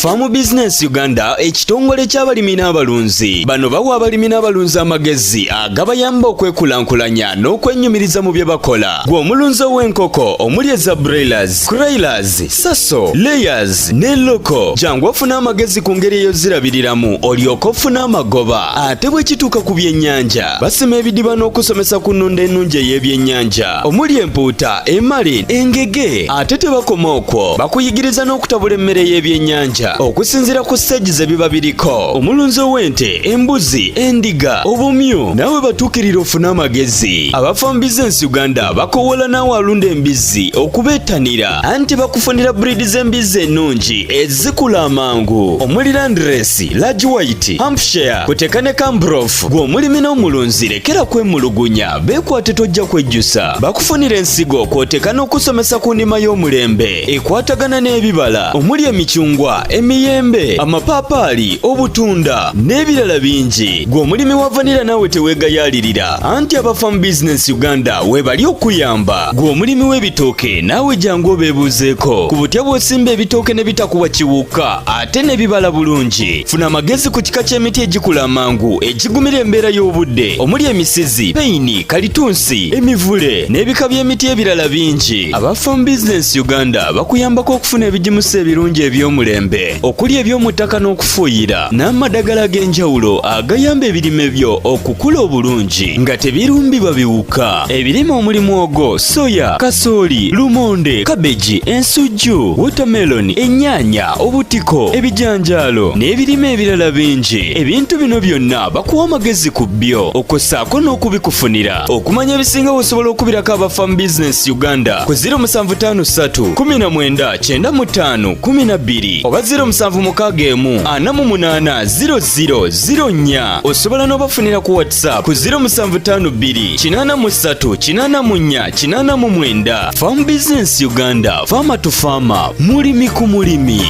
Farm Business Uganda, ekitongole ky'abalimi n'abalunzi. Bano bawa abalimi n'abalunzi amagezi agabayamba okwekulankulanya n'okwennyumiriza mu bye bakola. Gwe omulunzi ow'enkoko omuli eza broilers, kuroilers, saso, layers ne local, jangu ofune amagezi ku ngeri ey'ozirabiriramu olyoke ofune amagoba. Ate bwe kituuka ku byennyanja, basima ebidiba n'okusomesa ku nnunda ennungi ey'ebyennyanja omuli empuuta, emale, engege. Ate tebakoma okwo, bakuyigiriza n'okutabula emmere y'ebyennyanja okusinziira ku stage ze biba biriko. Omulunzi ow'ente, embuzi, endiga, obumyu, naawe batuukirira ofune amagezi. Aba Farm Business Uganda bakowoola naawe alunda embizzi okubeettanira, anti bakufunira breed z'embizzi ennungi ezikula amangu omuli Landrace, Large White, Hampshire, kuteka ne Cambrof. Gwe omulimi n'omulunzi, lekera kwemulugunya, beekwate, tojja kwejjusa. Bakufunira ensigo kw'oteeka n'okusomesa ku nnima y'omulembe ekwatagana n'ebibala omuli emicungwa, emiyembe, amapaapaali, obutunda n'ebirala bingi. Gwe omulimi wa vanilla, naawe teweegayaalirira, anti aba Farm Business Uganda weebali okuyamba. Gwe omulimi w'ebitooke, naawe jangu obeebuuzeeko ku butya bw'osimba ebitooke ne bitakuwa kiwuka ate ne bibala bulungi. Funa amagezi ku kika ky'emiti egikula amangu egigumira embeera y'obudde omuli emisizi, peyini, kalitunsi, emivule n'ebika by'emiti ebirala bingi. Aba Farm Business Uganda bakuyambako okufuna ebigimusa ebirungi eby'omulembe okuli eby'omu ttaka n'okufuuyira n'amadagala ag'enjawulo agayamba ebirime byo okukula obulungi nga tebirumbibwa biwuka. Ebirime omuli mwogo, soya, kasooli, lumonde, kabeji, ensujju, watermelon, ennyaanya, obutiko, ebijanjaalo n'ebirime ebirala bingi. Ebintu bino byonna bakuwa amagezi ku byo okwossaako n'okubikufunira. Okumanya ebisinga, osobola okubirako aba Farm Business Uganda ku 0753 19 95 12 oba 0761 48 00 04. Osobola n'obafunira ku WhatsApp ku 0752 83 84 89. Farm Business Uganda, farmer to farmer, mulimi ku mulimi.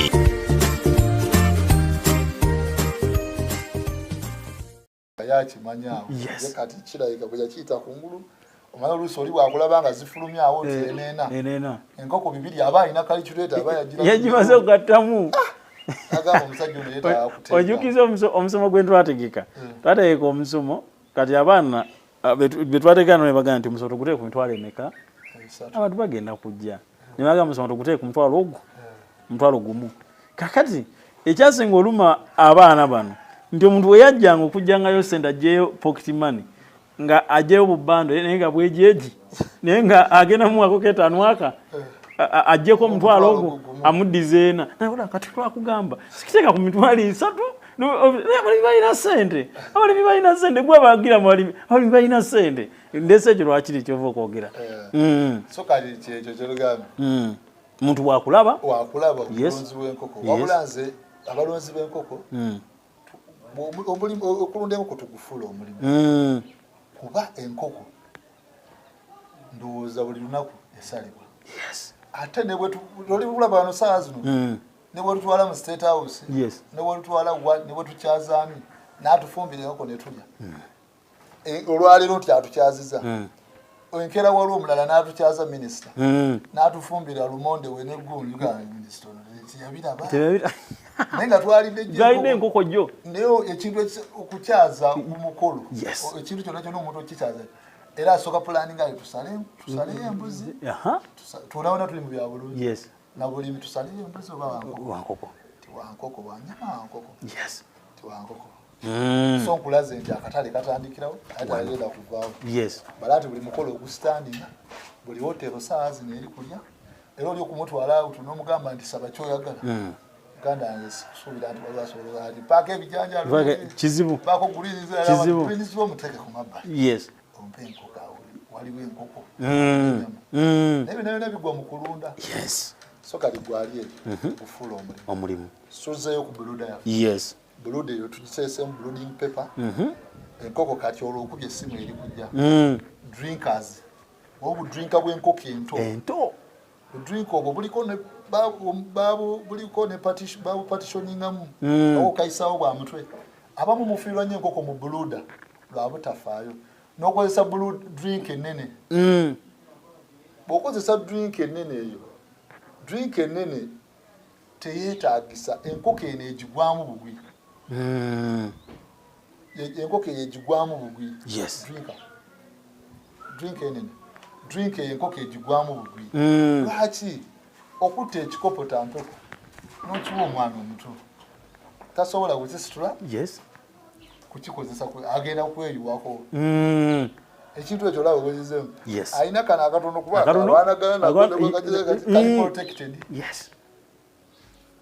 Yakimanyaawo. Ye kati kirabika bwe yakiyita kungulu, omala oluusi oli bwakulaba nga zifulumyawo nti eneena eneena enkoko 200, aba alina calculator, aba yagira Yagimaze okugattamu. Agamba omusajja ono yeetaaga kuteeka. Ojukiza omusomo gwe twategeka. Twategeka omusomo, kati abaana be twategeka no ne bagamba nti omusomo tuguteeke ku mitwalo emeka? 300. Abantu bagenda kujja ne bagamba omusomo tuguteeke ku mutwalo ogwo, 10,000. Kakati ekyasinga oluma abaana bano nti omuntu bwe yajjanga okujjangayo sente, aggyeyo pocket money, nga aggyeyo bubando, naye nga bwejeegi, naye nga agenda muwako ketaano aka aggyeko omutwalo ogwo gumu. Amuddiza ena. Naye kati twakugamba sikiteeka ku 300,000. Naye abalimi balina sente, abalimi balina sente. Gwe abagira mu balimi, abalimi balina sente. Ndese ekyo lwakiri kyova okwogera. So kati kyekyo kyolugamba. Muntu bwakulaba. Wakulaba omulunzi w'enkoko. Wabula nze abalunzi b'enkoko, okulunda enkoko tugufuula omulimu, kuba enkoko ndowooza buli lunaku esalibwa. Ate oli bulaba wano saa zino, ne bwelutwala mu State House, ne bwelutwala wa, ne bwetukyazaani n'atufumbira enkoko ne tulya. Olwaleero nti atukyaziza, enkeera waliwo omulala n'atukyaza, minisita n'atufumbira lumonde we negundi, minisita ono teyabiraba. Naye nga twalidde gyo. Twalidde enkoko jjo. Naye ekintu okukyaza ku mukolo, ekintu kyonna kyonna omuntu okikyaza, era asooka pulaninga ayo, tusaleyo embuzi. Tuonawona tuli mu bya bulungi na bulimi, tusaleyo embuzi oba wankoko? Wankoko. Tiwankoko, wanyama, wankoko. Tiwankoko. So nkulaze nti akatale katandikirawo ate tagenda kuvaawo. Bala nti buli mukolo ogustandinga, buli hotero saa zino eri kulya, era oli okumutwala out n'omugamba nti saba kyoyagala. Uganda yange sikusuubira nti waliwo asobola ati paako ebijanjaalo. Kizibu. Paako greens. Kizibu. Greens omuteeke ku mabbali, ompe enkoko awo, waliwo enkoko. Naye byonna byonna bigwa mu kulunda. So kati gwali eyo kufuula omulimu. Omulimu. Suzeeyo ku brooder yaffe. Brooder eyo tugiseesemu brooding paper. Enkoko kati olwo okubye essimu eri kujja. Drinkers, obudrinka bw'enkoko ento. Ento. Budrink obwo buliko ne buliko ne babupartitioningamu. Oba okayisawo bwa mutwe. Abamu mufiirwa nnyo enkoko mu brooder lwa butafaayo n'okozesa drink ennene. Bw'okozesa drink ennene, eyo drink ennene. Teyeetagisa enkoko eno egigwamu bugwi. Enkoko eyo egigwamu bugwi. Yes. Drink enene. Drink eyo enkoko egigwamu bugwi. Lwaki okutta ekikopo tampeko n'okiwa omwana omuto tasobola kukisitula? Yes. Kukikozesa agenda kweyiwako. Ekintu ekyo olaba wezizemu. Yes. Alina kano akatono kuba alwanagana nako kali protected. Yes.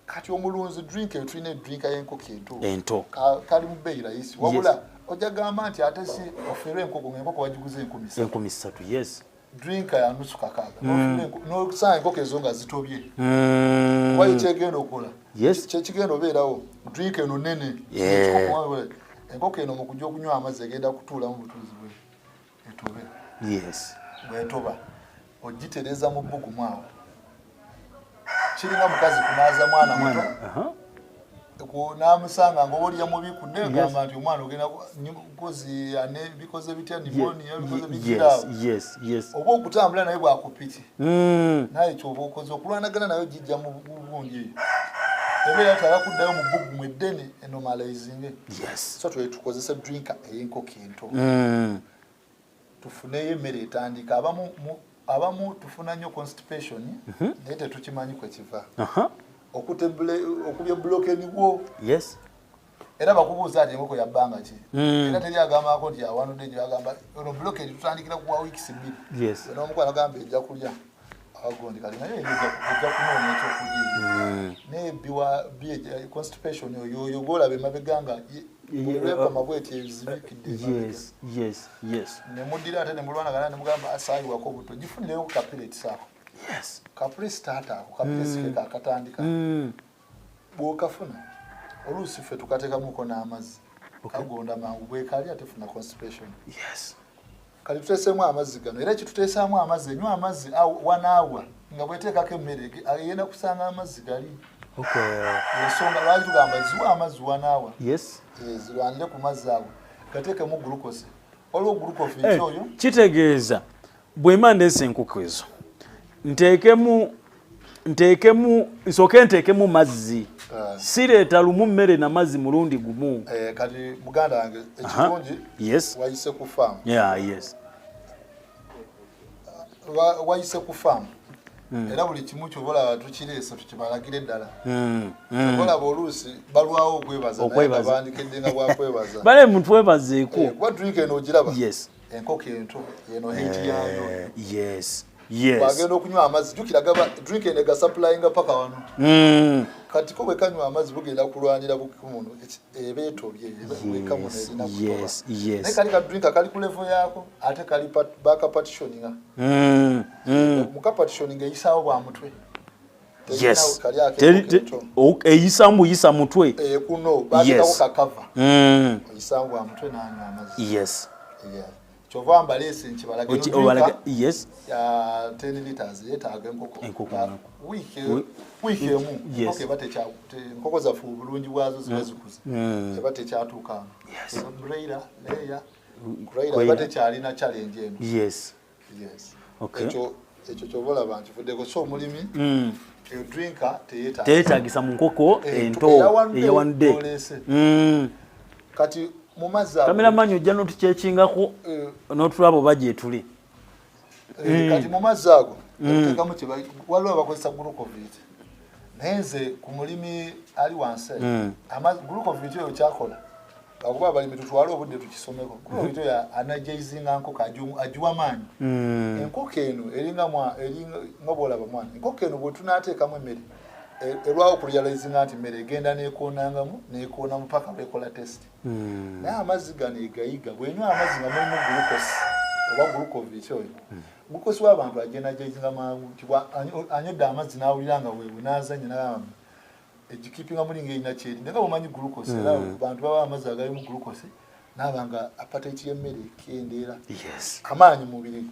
Kati omulunzi drink eyo tulina edrinka y'enkoko ento. Ento. Kali mu bbeeyi rahisi. Wabula ojja gamba nti ate si ofiirwe enkoko ng'enkoko wagiguze 3,000. 3,000, yes. Drinka ya nusu kakaaga. N'osanga enkoko ezo nga zitobye. Kuba yo kyegenda okukola. Yes. Kyekigenda obeerawo. Drink eno nnene. Enkoko eno mu kujja okunywa amazzi egenda kutuulamu butuuzi bwe etobe. Yes. Bw'etoba ogitereeza mu bbugumu awo. Kiringa mukazi kunaaza mwana muto. N'amusanga ng'oba mubi ku dde gamba nti omwana ogenda kozi ane bikoze bitya pneumonia bikoze bitya. Yes, yes. Oba okutambula naye bwakupiki. Naye ky'oba okoze okulwanagana nayo gijja mu bugundi eyo. Ebeera tala kuddayo mu bbugumu eddene enormalizing. Yes. So tukozese drinker ey'enkoko ento. Tufuneyo emmere etandika. Abamu tufuna nnyo constipation naye tetukimanyi kwe kiva. Okubya block enigwo. Yes. Era bakubuuza ati enkoko ya bbanga ki. Era teri agambako nti awanudde gye bagamba ono block eni tutandikira kuwa weeks 2. Yes. N'omukwano agamba ejja kulya. Agondi kali naye ejja kunoonya ekyokulya. Naye biwa constipation oyo gw'olaba emabega nga olw'empama bw'eti ezibikidde emabega. Yes, yes, yes. Ne muddira ate ne mulwanagana ne mugamba asaayiwako obuto. Gifunireyo ku kapireti ako. Yes. Kapre starter ako, kapre sikeka akatandika. Bw'okafuna oluusi ffe tukateekamuko n'amazzi. Kagonda mangu bwekali ate funa constipation. Yes. Kali tuteeseemu amazzi gano era kituteesaamu amazzi enywa amazzi 1 hour nga bw'eteekako emmere egenda kusanga amazzi gali. Okay. Ensonga lwaki tugamba ziwa amazzi 1 hour. Yes. Zirwanire ku mazzi ago gateekemu glucose. Waliwo glucose oyo. Kitegeeza bwe ndeese enkoko ezo nsooke nteekemu mazzi. Sireeta lumu mmere na mazzi mulundi gumu. Kati muganda wange ekirungi. Yes. Wayise ku farm. Yeah, yes. Wayise ku farm. Era buli kimu ky'oba tukireese tukibalagire ddala. Olaba oluusi balwawo okwebaza naye nga bandikedde nga bwakwebaza. Bale mutwebazeeko. Kuba drink eno ogiraba. Yes. Enkoko ento eno heat yayo. Yes. Yes. Bagenda okunywa amazzi jjukira gaba drink eno egasaplayinga paka wano. Kati ko bwe kanywa amazzi bugenda kulwanira bukumuno eba etobye bweka muno erina kutoba. Yes, yes. Naye kali ka drink kali ku level yaako ate kali baka partitioninga. Muka partitioninga eyisaawo bwa mutwe. Yes. Eyisaamu buyisa mutwe. Kuno bateekako kakava. Eyisaamu bwa mutwe n'anywa amazzi. Yes. Yeah. Kyova mbaleese nkibalage. Yes. Ya 10 liters yeetaaga enkoko. Wiiki emu enkoko eba enkoko zaffe obulungi bwazo ziba zikuze. Eba tekyatuuka. Yes. Broiler, layer, broiler eba tekyalina challenge eno. Yes. Yes. Okay. Ekyo ky'oba olaba nkivuddeko. So omulimi eyo drinker teyeetaagisa mu nkoko ento eya 1 day. Kati mu mazzi ago Cameraman ojja n'otukyekingako n'otulaba oba gye tuli. Kati mu mazzi ago tuteekamu waliwo abakozesa glucovit. Naye nze ku mulimi ali wansi glucovit oyo kyakola akuba abalimi tutwale obudde tukisomeko. Glucovit oyo anagizinga nkoko agiwa maanyi. Enkoko eno eringa nga bw'olaba mwana. Enkoko eno bwe tunaateekamu emmere erwawo okurealizinga nti mmere egenda n'ekoonangamu n'ekoonamu paka lw'ekola test. Naye amazzi gano egayiga bw'enywa amazzi nga mulimu glucose oba glucovit oyo. Glucose w'abantu agyenagizinga mangu nti anywedde amazzi n'awulira nga weewe n'azannya n'agamba egikipinga muli ng'erina kyeri. Naye nga bw'omanyi glucose era bantu baba amazzi agalimu glucose n'aba nga appetite y'emmere ekendeera. Yes. Amaanyi mu mubiri.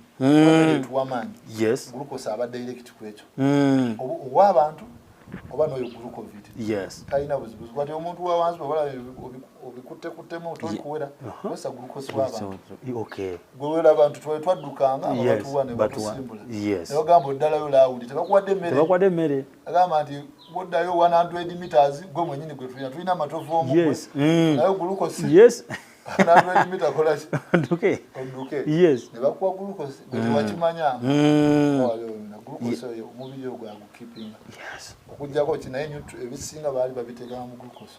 Etuwa amaanyi. Yes. Glucose aba direct ku ekyo. Ow'abantu oba n'oyo glucovit. Yes. Talina buzibu. Kati omuntu wa wansi bw'obalaba obikuttekuttemu toli kuwera kozesa glucose w'abantu. Okay. Gwe wera abantu twaddukanga nga batuwa ne batusimbula. Yes. Ne bagamba oddalayo laawundi tebakuwadde emmere. Tebakuwadde emmere. Agamba nti Bwoddayo 100 meters, gwe mwenyini gwe tulina amatovu omu. Naye glucose. 100 meter kola ki? Odduke. Odduke. Ne bakuwa glucose, gwe tewakimanya. Glucose oyo omubiri ogwo agukipinga. Okuggyako ki, naye ebisinga baali babiteeka mu glucose.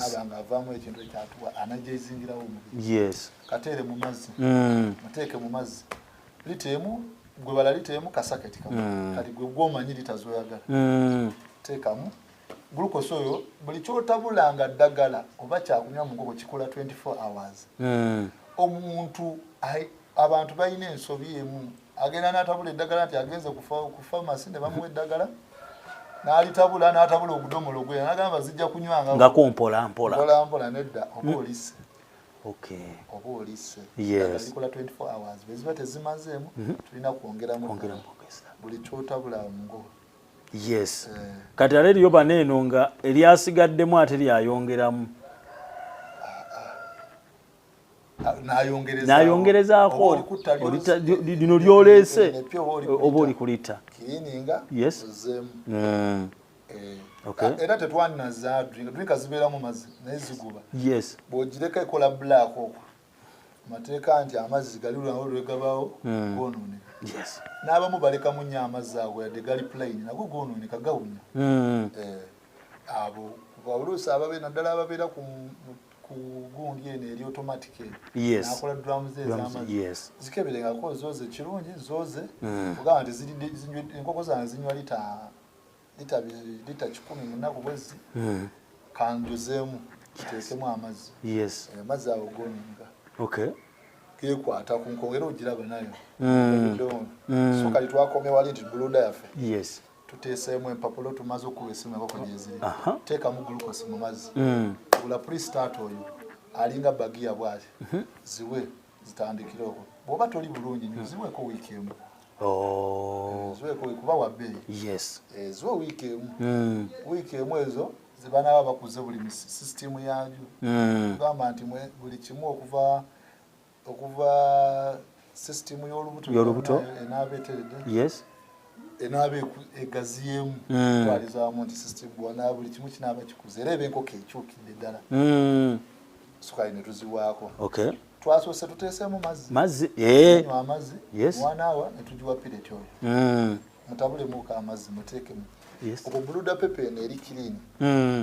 Aba nga avaamu ekintu ekyatuwa anajezingirawo omubiri. Kateere mu mazzi. Muteeke mu mazzi lita emu, gwe bala lita emu kasaketi kamu. Kati gwe gwomanyi lita zoyagala. Teekamu glucose oyo. Buli kyotabulanga ddagala oba kyakunywa mu nkoko kikola 24 hours. Omuntu abantu balina ensobi emu, agenda n'atabula eddagala nti agenze ku famasi ne bamuwa eddagala n'alitabula, n'atabula ogudomolo gwe n'agamba zijja kunywanga ngako mpola mpola. Mpola mpola. Nedda, oba olisse. Oba olisse. Eddagala likola 24 hours. Bwe ziba tezimazeemu, tulina kwongeramu. Kwongeramu. Buli kyotabula mu nkoko. Kati ate eriyo bano eno nga eryasigaddemu ate lyayongeramu. N'ayongerezaako. N'ayongerezaako. Oba oli kutta Lino lyoleese. Epya oba oli oba oli kulita. Kirininga. Ozeemu. Era tetwaninaza drinker. Drinker zibeeramu mazzi naye ziguba. Bw'ogireka ekola black okwo, mateeka nti amazzi gali lwawo lwegabaawo goonooneka. N'abamu balekamu nnyo amazzi ago, yadde gali plain nago goonooneka, gawunya. Abo oluusi ababe naddala ababeera ku gundi eno eri automatic eno, nakola drums ez'amazzi, zikeberengako zoze kirungi zoze. Ogamba nti enkoko zange zinywa lita 100 mu nnaku bwezi, kanjuzeemu kiteekemu amazzi. Amazzi ago goonooneka. Gekwata ku nkoko era ogiraba nayo. So kati twakomye wali nti brooder yaffe tuteeseemu empapula, tumaze okuba esimu enkoko gyeziri. Teekamu glucose mu mazzi. Gula pre-start oyo alinga bagiya bwati, ziwe zitandikire okwo. Bw'oba toli bulungi nnyo, ziweeko wiiki emu. Ziweeko kuba wa bbeeyi. Ziwe wiiki emu. Wiiki emu ezo zibanaaba bakuze buli mu sisitimu yaagyo. Tugamba nti buli kimu okuva sisitimu y'olubuto Y'olubuto. enaaba eteredde, enaaba egaziyeemu. Twalizaamu nti sisitimu bwona buli kimu kinaaba kikuze era eba enkoko ekyukidde ddala. Sukali ne tuziwaako. Twasoose tuteeseemu mazzi. Mazzi. Tunywa amazzi. Mwanaawa ne tugiwa pellet oyo. Mutabulemuko amazzi, muteekemu. Obwo brooder paper eno eri clean.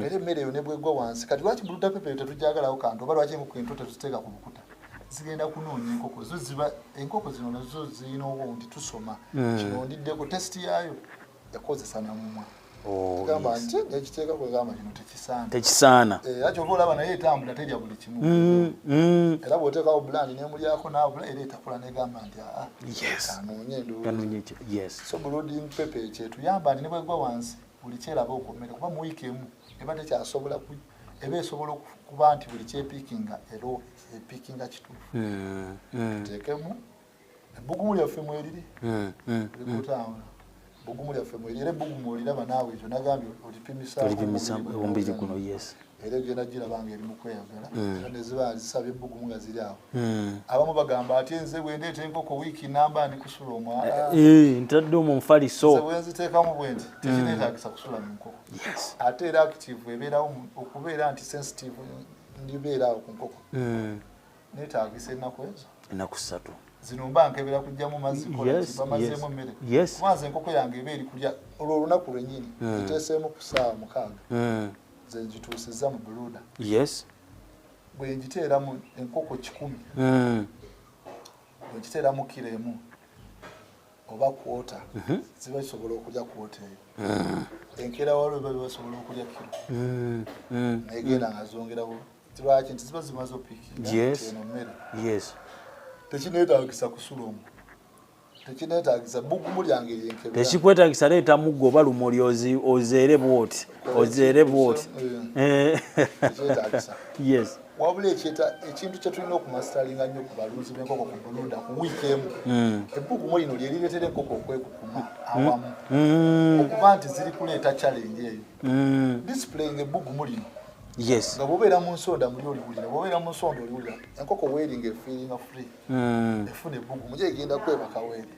Era emmere eyo ne bwegwa wansi. Kati lwaki brooder paper eyo tetujagalawo kantu, oba lwaki enkoko ento tetuziteeka ku bukuta? Zigenda kunoonya enkoko zo, ziba enkoko zino nazo zirina obwo nti tusoma. Kino ndiddeko taste yaayo yakozesa namumwa. Gamba nti nekiteeka kwegamba kino tekisaana. Tekisaana. Era kyova olaba naye etambula terya buli kimu. Era bw'oteekawo bland nemulyako naabula, era etakula negamba nti aa, kanoonye endowooza. Kanoonye yes. So brooding paper kyetuyamba nti ne bwegwa wansi buli kyeraba okwomera, kuba mu wiiki emu eba tekyasobola eba esobola kuba nti buli kyepiikinga era epiikinga kituufu. Tuteekemu ebbugumu lyaffe mweriri. Likutambula ebbugumu lyaffe mweriri, era ebbugumu oliraba naawe, ekyo nagambye olipimisa. Olipimisa omubiri guno, yes. Era egenda giraba nga eri mu kweyagala, era neziba zisaba ebbugumu nga ziri awo. Abamu bagamba ate nze bwe ndeeta enkoko wiiki namba ndi kusula omwa. Ntadde omwo mufaliso. Nze bwe nziteekamu bwe nti tekineetagisa kusula mu nkoko. Ate era active ebeerawo okubeera nti sensitive ndibeera awo ku nkoko. Neetagisa ennaku ezo Ennaku 3. Zino mba nkebera kugyamu mazzi, kola ki, bamazeemu emmere. Kuba nze enkoko yange eba eri kulya olwo olunaku lwennyini. Ngiteeseemu ku ssaawa 6. Nze ngituusizza mu brooder. Bwe ngiteeramu enkoko 100, bwe ngiteeramu kiro emu oba quarter, ziba zisobola okulya quarter eyo. Enkeera waliwo biba bibasobola okulya kiro. Negenda nga zongerawo. Lwaki? Nti ziba zimaze opiikinga eno mmere. Tekineetagisa kusula omwo, tekineetagisa bbugumu lyange lyenkebera. Tekikwetagisa leeta muggo oba lumuli ozeere bwoti, ozeere bwoti. Tekyetagisa. Wabula ekintu kye tulina okumasitalinga nnyo ku balunzi b'enkoko ku brooder ku wiiki emu, ebbugumu lino lye lireetera enkoko okwekukuma awamu, okuba nti ziri kuleeta challenge eyo. Displaying ebbugumu lino nga bw'obeera mu nsonda muli oliwulira, bw'obeera mu nsonda oliwulira enkoko weeringa efeelinga free. Efuna ebbugumu gye egenda kwebaka weeri.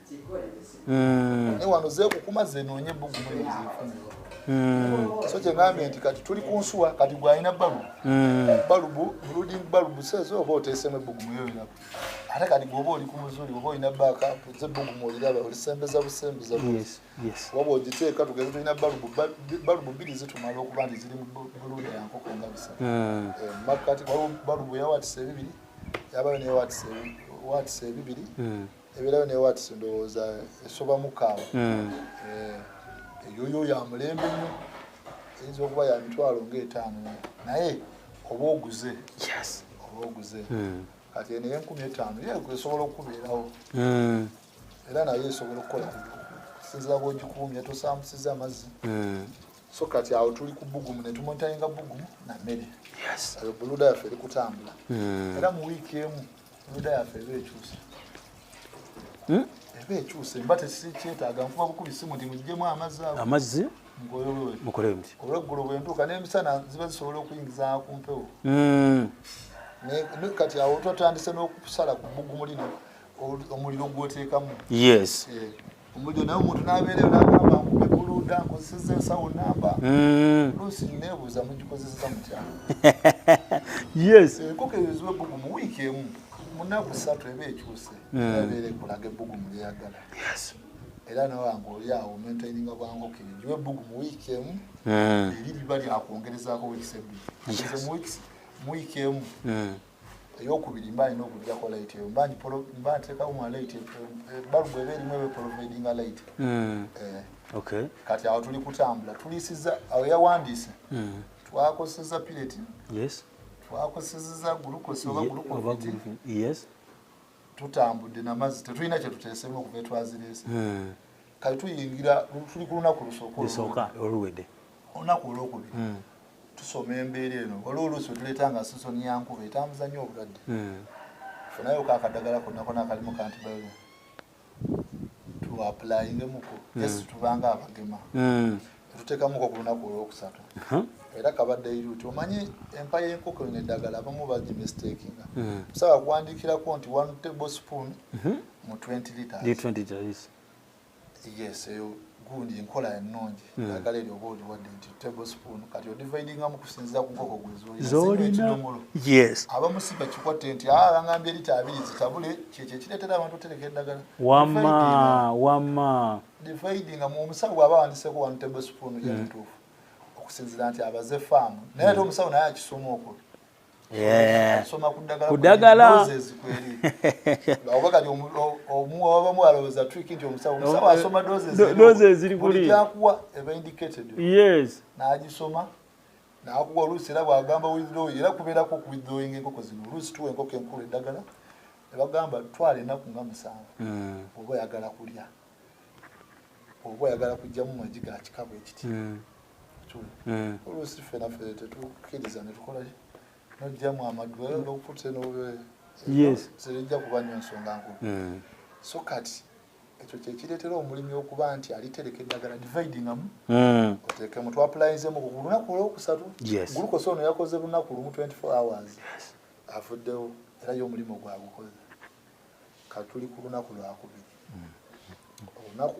Naye wano zeekukuma zenoonye ebbugumu lino zifune. So kyengambye nti kati tuli ku nsuwa, kati gwalina balubu, balubu brooding bulb sezo oba oteesemu ebbugumu yoyiraba. Ate kati gwoba oli ku muzuli, oba olina backup zebbugumu, oliraba olisembeza busembeza. Oba bwogiteeka, tugeze tulina balubu bbiri zitumala okuba nti ziri mu brooder ya nkoko nga 3. Makkati waliwo balubu ya watts 2, yabayo ne watts 2, ebeerayo ne watts ndowooza esoba mukaaga. Eyoyo ya mulembe nnyo, eyinza okuba ya 50,000, naye oba oguze. Oba oguze. Kati eno ey'e 5000 ye esobola okubeerawo, era naye esobola okukola kusinzira bwogikuumye, tosambusiza amazzi. So kati awo tuli ku bugumu, ne tumonitoringa bugumu na mmere. Ayo brooder yaffe eri kutambula, era mu wiiki emu brooder yaffe eba ekyuse. Eba ekyuse, mba tekikyetaaga nkuba bukubi simu nti muggyemu amazzi ago. Amazzi. Ngoyowe. Mukole muti. Olweggulo bwe ntuuka n'emisana ziba zisobola okuyingiza ku mpewo. Kati awo twatandise n'okusala ku bbugumu lino, omuliro gwoteekamu. Omuliro naye omuntu n'abeereyo n'agamba nkube brooder, nkozeseza ensawo namba. Oluusi neebuuza mugikozeseza mutya? Enkoko eyo eziwa ebbugumu wiiki emu, mu nnaku 3 eba ekyuse, ebeera ekulaga ebbugumu lyeyagala. Era nawange oli awo maintaininga bwa nkoko eyo, giwa ebbugumu wiiki emu, eri liba lyakwongerezaako wiikisi 2. Nze mu wiiki emu eyokubiri mba nina okugjako light eyo, mba nteekamu mwa light, balubu eba erimu eba providinga light. Kati awo tuli kutambula, tulisiza awo yawandiise, twakozeseza pellet, twakozeseza glucose oba glucovit. Tutambudde namazzi, tetulina kyetuteesemu okuva etwazireese. Kati tuyingira, tuli ku lunaku lusooka. Lusooka oluwedde. Olunaku olwokubiri tusoma embeera eno. Waliwo oluusi wetuleeta nga season ya nkuba, etambuza nnyo obulwadde. Funayo ko akadagala konna konna akalimu ka antibiotic, tuapplyingemuko, just tubanga abagema, tuteekamuko ku lunaku olwokusatu. Era kabadde iruti omanyi empa y'enkoko eno eddagala abamu bagimistakinga. Musawa kuwandiikirako nti 1 table spoon mu 20 liters. 20 liters. Yes, eyo gundi enkola ennungi. Eddagala eryo oba oliwadde nti table spoon, kati odividingamu kusinziira ku nkoko gwe zolina. Ekidomolo. Abamu si bakikwatte nti bangambye lita 20 zitabule, kyekyo ekireetera abantu otereka eddagala. Wamma wamma. Dividinga mu omusawo bw'aba awandiseko 1 table spoon, ye mutuufu okusinziira nti abaze faamu, naye ate omusawo naye akisoma okwo, akisoma ku ddagala. Ku ddagala. Doses kweri, oba kati omuwabamu alowooza trick nti omusawo asoma doses. Doses ziri buli kuli. Kyakuwa eba indicated. N'agisoma n'akuwa. Oluusi era bw'agamba withdraw, era kubeerako ku withdrawing enkoko zino. Oluusi tuwa enkoko enkulu eddagala ne bagamba twala ennaku nga 7, oba oyagala kulya oba oyagala kuggyamu magi ga kika bwe kiti. Oluusi ffe naffe tetukkiriza ne tukola ki, n'oggyamu amaddu n'okute. Terijja kuba nnyo nsonga nkulu. So kati ekyo kyekireetera omulimi okuba nti alitereka eddagala, dividingamu, oteekemu. Twapplyinzemu ku lunaku olwokusatu. Glucose ono yakoze lunaku lumu, 24 hours, avuddewo, era ye omulimu gwagukoze. Kati tuli ku lunaku lwakubiri.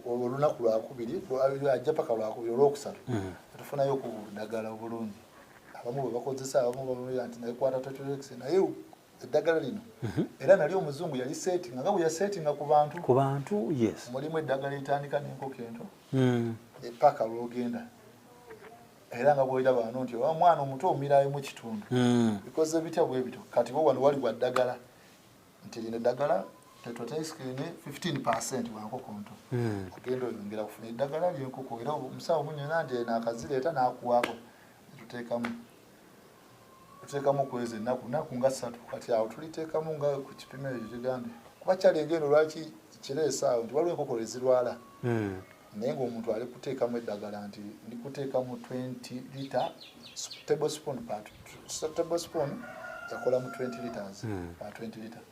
Olunaku lwakubiri ajja paka lwakubiri, olwokusatu netufunayo ku ddagala obulungi abamu bwe bakozesa. Abamu bamubira nti naye kwata Totorex, naye eddagala lino era nali omuzungu yali settinga nga bwe yasettinga ku bantu. Ku bantu, yes. Mulimu eddagala eritandika n'enkoko ento epaka lwogenda, era nga bwoliraba wano nti omwana omuto omirayo mu kitundu. Bikoze bitya bwe bityo. Kati bo wano wali gwa ddagala nti lino eddagala tetracycline 15% wa nkoko nto. Ogenda oyongera kufuna eddagala lyenkoko, era omusawo munyona nti eno akazireeta n'akuwaako, netuteekamu, tuteekamu kwezi ennaku naku nga 3. Kati awo tuliteekamu nga ku kipimo ekyo kigambye, kuba kyalenga eno lwaki kireesa awo nti waliwo enkoko ezirwala, naye ng'omuntu ali kuteekamu eddagala nti ndi kuteekamu 20 liter tablespoon per tablespoon, yakolamu 20 liters per 20 liter.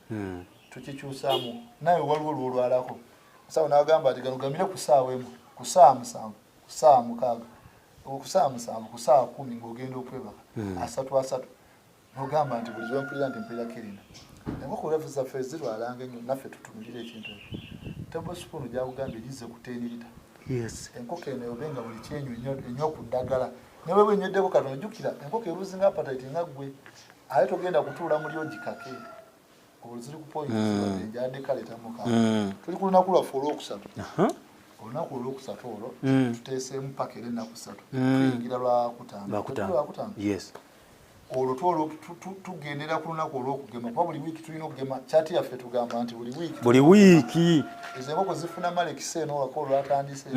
Tukikyusaamu, naye waliwo lwolwalako, musawo n'agamba nti gano gamire ku ssaawa 1, ku ssaawa 7, ku ssaawa 6, ku ssaawa 7, ku ssaawa 10 ng'ogenda okwebaka, asatu asatu. Nogamba nti buli lwempulira nti mpulira kirina enkoko lwafe zaffe zirwalanga ennyo, naffe tutunulire ekintu ekyo. Tablespoon gyakugambye lize ku 10 liter. Enkoko eno obe nga buli kyenywa enywa ku ddagala, ne bweba enyweddeko katono, jjukira enkoko eruzinga appetite nga ggwe, ate togenda kutuula muli ogikake. Olwo ziri ku point ejadde kaleetamuka. Tuli ku lunaku lwaffe olwokusatu. Olunaku olwokusatu olwo tuteeseemu paka era ennaku 3. Tuyingira lwakutaano. Lwakutaano. Yes. Olwo tugendera ku lunaku olwokugema, kuba buli wiiki tulina okugema. Kyati yaffe tugamba nti buli wiiki. Buli wiiki. Ezo enkoko zifuna Marek's eno waka olwatandise.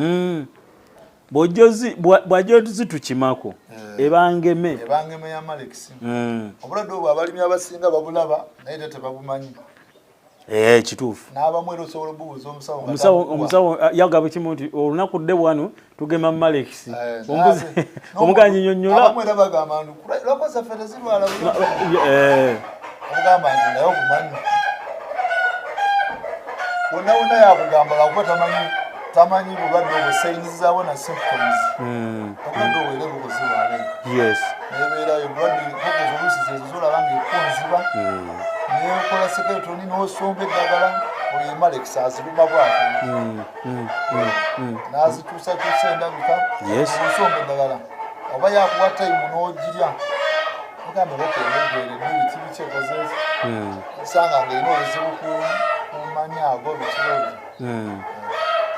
Bw'ajja zitukimako ebangeme. Ebangeme ya Marek's. Obulwadde obwo abalimi abasinga babulaba, naye te tebabumanyi. Kituufu. N'abamu era osobola obubuuza omusawo nga Omusawo yagamba kimu nti olunaku dde wano tugema Marek's. Omuganyi nyonnyola. Abamu era bagamba nti lwakosa ffe tezirwala bulwadde. Omugamba nti naye obumanyi wonna wonna yakugamba lwakuba tamanyi bulwadde obwo, signs zaabwo na symptoms. Obulwadde obwo era enkoko zirwala eyo. Nebeerayo obulwadde, enkoko oluusi zezo zolaba nga ekonziba nekola skeleton n'osomba eddagala, oyo Marek's aziruma bwatyo n'azituusakyusa endabika. Osomba eddagala oba yakuwa time n'ogirya, ogamba enkoko enegweredde, biki biki ekoze eki, osanga ng'erina obuzibu ku manyi ago, biki bwebyo.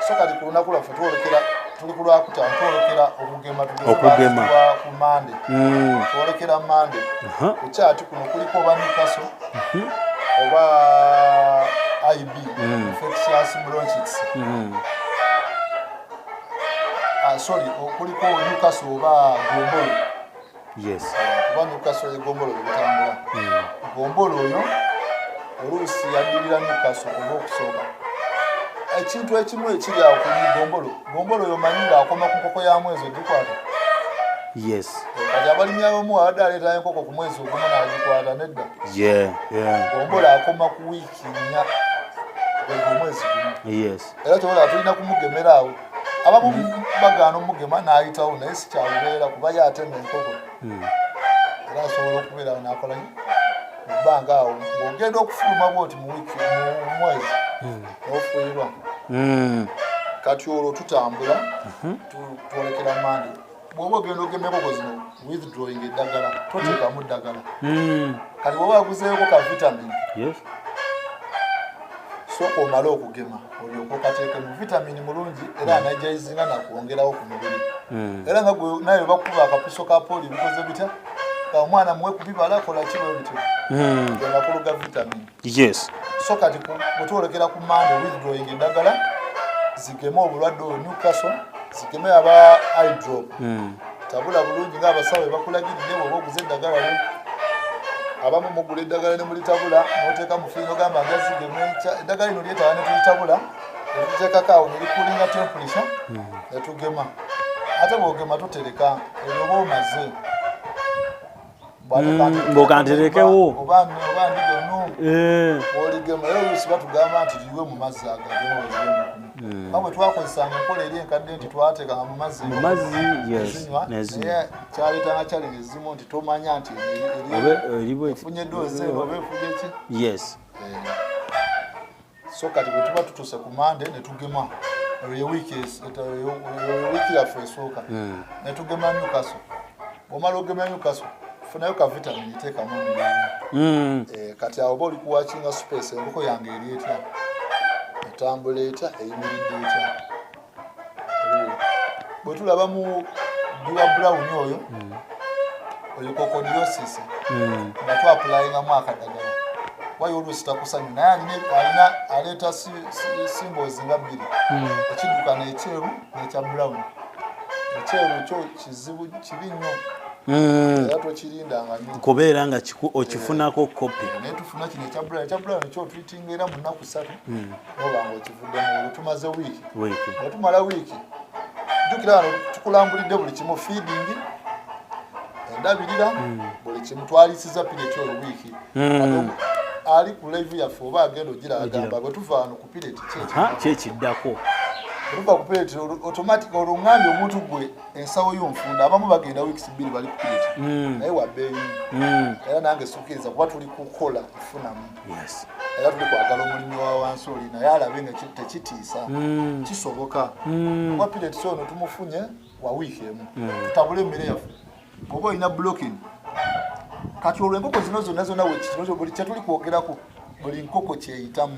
So kati ku lunaku lwaffe twolekera, tuli ku lwakutaano, twolekera okugema. Tugeze Okugema. Baatuwa ku Mande. Twolekera Mande. Ku kyati kuno kuliko oba Newcastle oba IB, infectious bronchitis. Ah, sorry, kuliko Newcastle oba gombolo. Kuba Newcastle egombolo bwe bitambula. Gombolo oyo oluusi yaddirira Newcastle oba okusooka. Ekintu ekimu ekiri awo ku gombolo, gombolo oyo omanyi ng'akoma ku nkoko ya mwezi ogikwata. Kati abalimi abamu abadde aleeta enkoko ku mwezi ogumu n'agikwata, nedda. Gombolo akoma ku wiiki 4, gwegwo omwezi gumu. Era kyobola tulina kumugemera awo. Abamu bagaana omugema n'ayitawo, naye si kyalubeera kuba ye atema enkoko. Era asobola okubeerawo n'akola mu bbanga awo ng'ogenda okufuluma bwoti mu wiiki, mu mwezi n'ofuuyirwa. Kati olwo tutambula twolekera Mande. Bw'oba ogenda ogema enkoko zino, withdrawing eddagala, toteekamu ddagala. Kati bw'oba waguzeeko ka vitamin, sooka omale okugema olyoke okateekemu vitamin mulungi, era anagizinga nakwongerawo ku mubiri. Era nga gwe naye bakuba akapiso ka poli, bikoze bitya, ka omwana muwe kubibala, kola ki bwe bityo. Amakulu ga vitamin. So kati bwe twolekera ku Mande, withdrawing eddagala, zigeme obulwadde obwo Newcastle, zigeme aba eye drop. Tabula bulungi ng'abasawo bwe bakulagiridde. Bw'oba oguze eddagala lyo, abamu mugula eddagala ne mulitabula n'oteeka mu firiji, ogamba nga zigema enkya. Eddagala lino lyetaaga ne tulitabula ne tuteekako awo ne likulinga temperature ne tugema. Ate bw'ogema totereka, ebyo oba omaze. Ng'okanterekewo. Oba ndiga no oligema. Era oluusi batugamba nti liwe mu mazzi ago agema. Nga bwe twakozesanga enkola eri enkadde nti twateekanga mu mazzi, Mu mazzi, yes, nezinywa, nezinywa. Naye kyaleetanga challenge ezimu nti tomanya nti Oba eri efunye dose oba efunye ki. So kati bwe tuba tutuuse ku Mande ne tugema, eyo ye wiiki eyo wiiki yaffe esooka, ne tugema Newcastle. Bw'omala ogema Newcastle, funayo ka vitamin, teekamu omubiri. Kati awo oba oli kuwatchinga space, enkoko yange eri etya, etambula etya, eyimiridde etya. Bwe tulabamu biwa brown, oyo coccidiosis, nga twapplyingamu akadagala wayo. Oluusi takusanyu, naye alina aleeta symbols nga bbiri, ekiddukano ekyeru n'ekya brown. Ekyeru kyo kizibu kibi nnyo, era tokirindanga nnyo. Kubeera nga okifunako kopi. Naye tufuna kino ekya brown. Ekya brown kyo treatinga era mu nnaku 3 noba nga okivuddemu. Olwo tumaze wiiki. Wiiki. Bwe tumala wiiki, jjukira wano tukulambulidde buli kimu, feeding, endabirira, buli kimu. Twalisiza pellet oyo wiiki. Kati ali ku live yaffe oba agenda ogira agamba bwe tuva wano ku pellet Aha, kyekiddako. Oluva ku pellet automatic olwo ŋŋambye omuntu gwe ensawo yo nfunda. Abamu bagenda weeks 2 bali ku pellet, naye wabbeeyi. Era nange sukkiriza kuba tuli kukola kufunamu. Era tuli kwagala omulimi wa wansi oli naye alabe nga tekitiisa, kisoboka. Kuba pellet ono tumufunye wa wiiki emu, tutabule emmere yaffe. Bw'oba olina blocking, kati olwo enkoko zino zonna zonna wekino buli kyetuli kwogerako, buli nkoko kyeyitamu.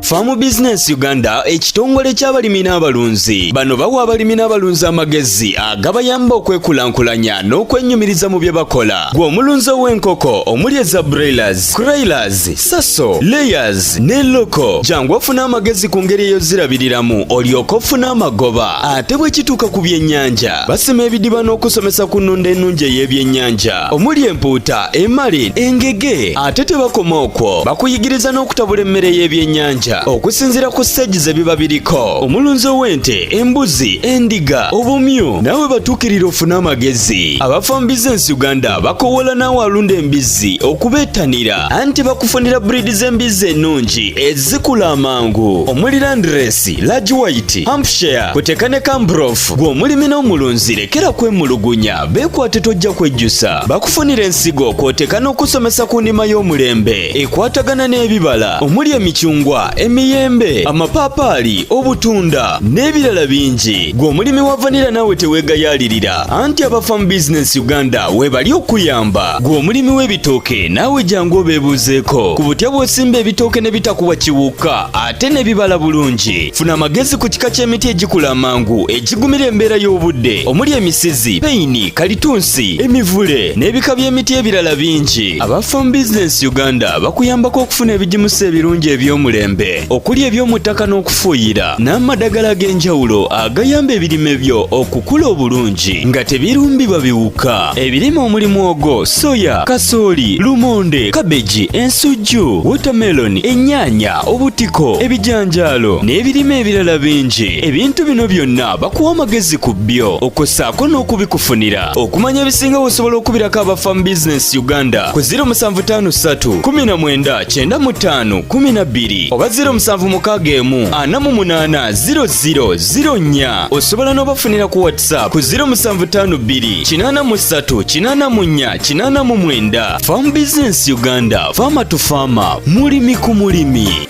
Farm Business Uganda, ekitongole ky'abalimi n'abalunzi. Bano bawa abalimi n'abalunzi amagezi agabayamba okwekulankulanya n'okwennyumiriza mu bye bakola. Gwe omulunzi ow'enkoko omuli eza broilers, kuroilers, saso, layers ne local, jangu ofune amagezi ku ngeri ey'ozirabiriramu olyoke ofune amagoba. Ate bwe kituuka ku byennyanja, basima ebidiba n'okusomesa ku nnunda ennungi ey'ebyennyanja omuli empuuta, emale, engege. Ate tebakoma okwo, bakuyigiriza n'okutabula emmere y'ebyennyanja okusinziira ku stage ze biba biriko. Omulunzi ow'ente, embuzi, endiga, obumyu, naawe batuukirira ofune amagezi. Aba Farm Business Uganda bakowoola naawe alunda embizzi okubeettanira, anti bakufunira breed z'embizzi ennungi ezikula amangu omuli Landrace, Large White, Hampshire, kuteka ne Cambrof. Gwe omulimi n'omulunzi, lekera kwemulugunya, beekwate, tojja kwejjusa. Bakufunira ensigo kw'oteka n'okusomesa ku nnima y'omulembe ekwatagana n'ebibala omuli emicungwa, emiyembe, amapaapaali, obutunda n'ebirala bingi. Gwe omulimi wa vanilla, naawe teweegayaalirira, anti aba Farm Business Uganda weebali okuyamba. Gwe omulimi w'ebitooke, naawe jangu obeebuuzeeko ku butya bw'osimba ebitooke ne bitakuba kiwuka ate ne bibala bulungi. Funa amagezi ku kika ky'emiti egikula amangu egigumira embeera y'obudde omuli emisizi, peyini, kalitunsi, emivule n'ebika by'emiti ebirala bingi. Aba Farm Business Uganda bakuyambako okufuna ebigimusa ebirungi eby'omulembe okuli eby'omu ttaka n'okufuuyira n'amadagala ag'enjawulo agayamba ebirime byo okukula obulungi nga tebirumbibwa biwuka. Ebirime omuli mwogo, soya, kasooli, lumonde, kabeji, ensujju, watermelon, ennyaanya, obutiko, ebijanjaalo n'ebirime ebirala bingi. Ebintu bino byonna bakuwa amagezi ku byo okussaako n'okubikufunira. Okumanya ebisinga, osobola okubirako aba Farm Business Uganda ku 0753 19 95 12 oba 0761 48 00 04. Osobola n'obafunira ku WhatsApp ku 0752 83 84 89. Farm Business Uganda, farmer to farmer, mulimi ku mulimi.